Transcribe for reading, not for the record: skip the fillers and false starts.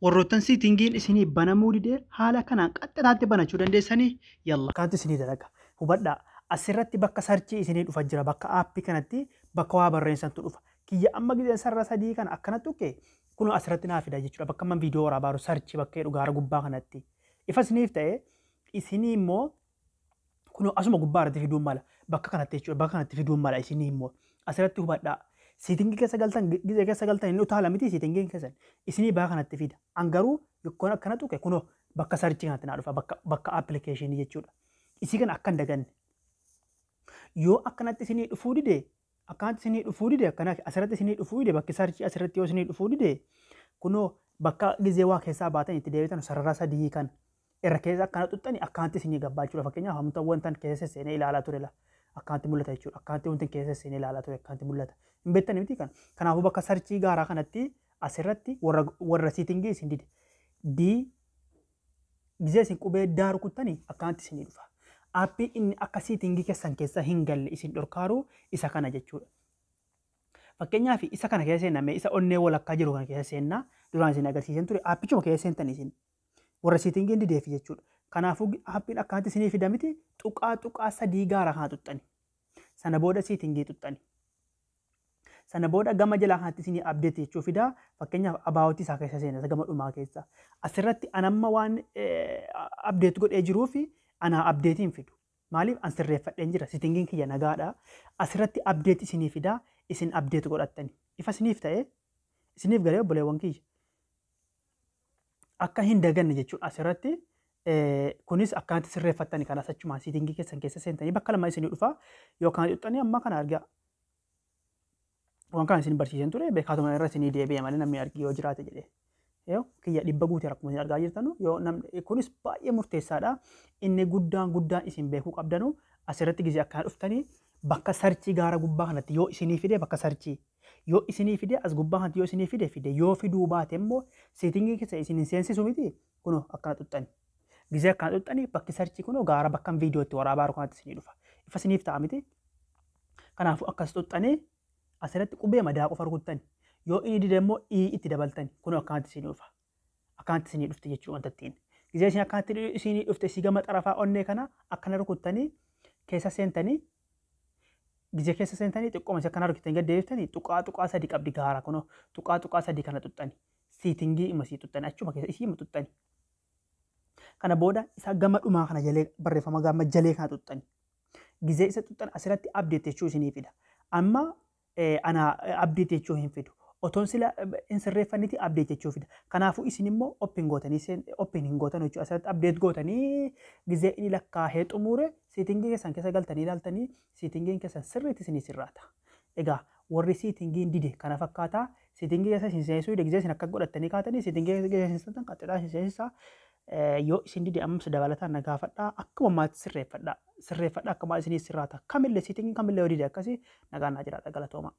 Warroottan settingiin isinii banamuu didee haala kanaan qaxxiraatti banachuu dandeessanii yalla. Akkaanti isinii dalaga. Hubadhaa, asirratti bakka search isinii dhufa jira, bakka app kanatti bakka waa barreessantu dhufa. Kiyya amma gizeen sarara sadii kana akkana tuqe, kun asirratti naa fida jechuudha. Bakka amma viidiyoo waraabaaru search bakka jedhu gaara gubbaa kanatti. Ifa isiniif ta'e, isinii immoo kun asuma gubbaa irratti fiduun mala. Bakka kanatti jechuudha. Bakka kanatti fiduun mala isinii immoo. Asirratti hubadhaa. Setting keessa galtan, gizee keessa galtan inni utaala miti settingiin keessan. Isinii bakka kanatti fida. An garuu yokkoon akkana tuqe, kunoo bakka search kanatti naa dhufa, bakka application jechuudha. Isii kana akka hin daganne. Yoo akkanatti isinii dhufuu dide, akkanatti isinii dhufuu dide, akkana asirratti isinii dhufuu dide, bakki search asirratti yoo isinii dhufuu dide, kunoo bakka gizee waa keessaa baatan itti deebitan sarara sadii kan irra keessa akkana xuxxani, akkanatti isinii gabbaa jechuudha. Fakkeenyaaf, hamta wantan keessa seenee ilaalaa ture la. Akkanatti mul'ata jechuudha. Akkanatti wanti keessa seenee ilaalaa ture akkanatti mul'ata. Hin beektani miti kan. Kanaafuu bakka search gaaraa kanatti asirratti warra setting isin dide. D gizee isin qubee daa rukuttanii akkanatti isinii dhufa. App inni akka setting keessan keessa hin galle isin dhorkaaru isa kana jechuudha. Fakkeenyaaf, isa kana keessa seenname, isa onnee walakkaa jiru kana keessa seennaa, duraan isin agarsiisan ture, appichuma keessa seentan isin warra settingiin dideef jechuudha. Kanaafuu appiin akkanatti isinii fida miti, tuqaa tuqaa sadii gaara kana xuxxani. Sana booda setting xuxxani. Sana booda gama jalaa kanatti isinii update jechuu fida. Fakkeenyaaf, about isaa keessa seena, isa gama dhumaa keessa. Asirratti anamma waan update godhee jiruuf ana update hin fidu. Maaliif? An sirreeffadheen jira. Settingiin kiyya nagaadha. Asirratti update isinii fida, isin update godhattani. Ifa isiniif ta'e, isiniif galee, obboleewwan kiyya. Akka hin daganne jechuudha asirratti. Kunis akkanatti sirreeffattani kanas achumaan setting keessan keessa seentanii bakka lama isinii dhufa yookaan xuxxanii amma kana argaa. Waan kana isin barsiisan ture, beekaatuma irra isinii deebi'e malee, namni argi yoo jiraate jedhee. Yoo kiyya 100 guuteera akkuma isin argaa jirtanu, yoo namni kunis baay'ee murteessaadha. Inni guddaan guddaan isin beekuu qabdanu, asirratti gizee akkana dhuftanii bakka search gaara gubbaa kanatti yoo isinii fide, bakka search yoo isinii fide, as gubbaa kanatti yoo isinii fide, yoo fiduu baate immoo setting keessa isin hin seensisu miti, kunoo akkana xuxxani. Gizee akkana xuxxani, bakki search kunoo gaara bakka viidiyoo itti waraabaa jiru kanatti isinii dhufa. Ifa isiniif ta'a miti. Kanaafuu akkas xuxxanii asirratti qubee madaa qofa rukuttani. Yoo inni dide immoo i itti dabaltani, kunoo akkanatti isinii dhufa. Akkanatti isinii dhufte jechuu wanta ittiin. Gizee isin akkanatti isinii dhufte, isii gama xarafaa onnee kana akkana rukuttanii keessa seentanii, gizee keessa seentanii xiqqooma isa akkana rukuttanii gad deebiftanii, tuqaa tuqaa sadii qabdi gaara, kunoo tuqaa tuqaa sadii kana xuxxani. Setting ima sii xuxxani, achuma keessa isii ima xuxxani. Kana booda isa gama dhumaa kana jalee, barreeffama gama jalee kana xuxxani. Gizee isa xuxxan asirratti update jechuu isinii fida. Amma ana update jechuu hin fidu. Otoon sila hin sirreeffanniti update jechuu fida. Kanaafuu isin immoo open gootanii, open hin gootan jechuudha. Asirratti update gootanii, gizee inni lakkaa'ee xumure setting keessan keessa galtanii ilaaltanii, settingiin keessan sirriitti isinii sirraata. Egaa warri settingiin dide kana fakkaataa, setting keessa isin seensisuu dide, gizee isin akka godhattanii kaatanii setting keessa isin seensan qaxxixaa isin seensisaa. Yoo isin dide ammas dabalataan na gaafadhaa, akkuma ammaatti sirreeffadhaa. Sirreeffadhaa, akkuma isinii sirraata. Kamillee settingiin kamillee yoo dide akkasii. Nagaan naa jiraadha, galatooma.